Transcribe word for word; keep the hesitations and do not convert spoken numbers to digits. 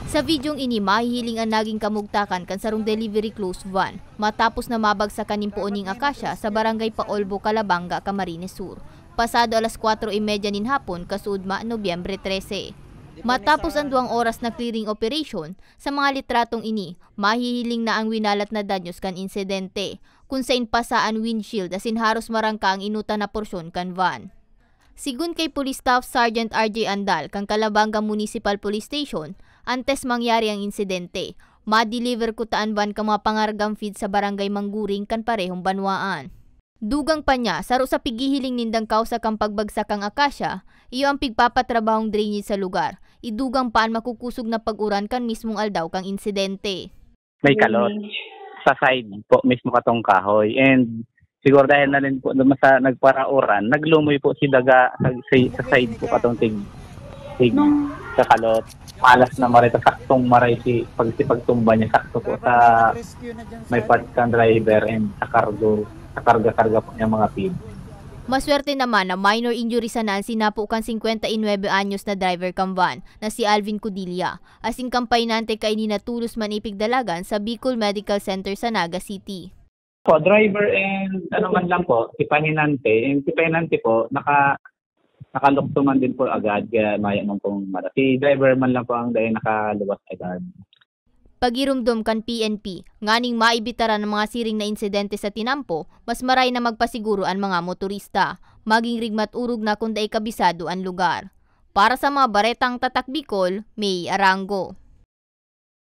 Sa videong ini, mahihiling an naging kamugtakan kan sarong delivery clothes van matapos na mabagsakan nin poon nin akasya sa Barangay Paolbo, Calabanga, Camarines Sur, pasado alas kwatro y medya nin hapon, kasuodma, Nobyembre trese. Matapos an duwang oras na clearing operation, sa mga litratong ini, mahihiling na ang winalat na danyos kan insidente, kun sain pasa an windshield asin haros marangka ang inutan na porsyon kan van. Sigon kay Police Staff Sergeant R J Andal kan Calabanga Municipal Police Station, antes mangyari ang insidente, ma-deliver kuta an van kan mga pangargang feed sa Barangay Mangguring kan parehong banwaan. Dugang pa niya, saro sa pighihiling nindang kausa kan pagbagsak kan akasya, iyo ang pigpapatrabahong drainage sa lugar. Idugang pa an makukusog na pag-uran kan mismong aldaw kan insidente. May kalot sa side po mismo katong kahoy. And siguro dahil na rin po naman sa nagparauran, naglumoy po si daga sa, sa, sa side po katong tig, tig sa kalot. Malas na maray, ta saktong maray si, pag, si pagtumba niya, sakto po sa may part kan driver and sa cargo, sa karga-karga po niya mga feed. Maswerte naman na minor injury sana an sinapo kan singkwenta y nuebe anyos na driver kan van na si Alvin Codilla, asin kan pahinante kaini na tolos man ipigdalagan sa Bicol Medical Center sa Naga City. Po, driver and ano man lang po, si pahinante, and si pahinante po, naka, nakalukso man din po agad, kaya maya man pong mara. Si driver man lang po ang dahil nakaluwas agad. Pagirumdom kan P N P, nganing maibitaran ang mga siring na insidente sa tinampo, mas maray na magpasiguro an mga motorista. Maging rigmat-urog na kun dai kabisado an lugar. Para sa mga baretang Tatak Bicol, May Arango.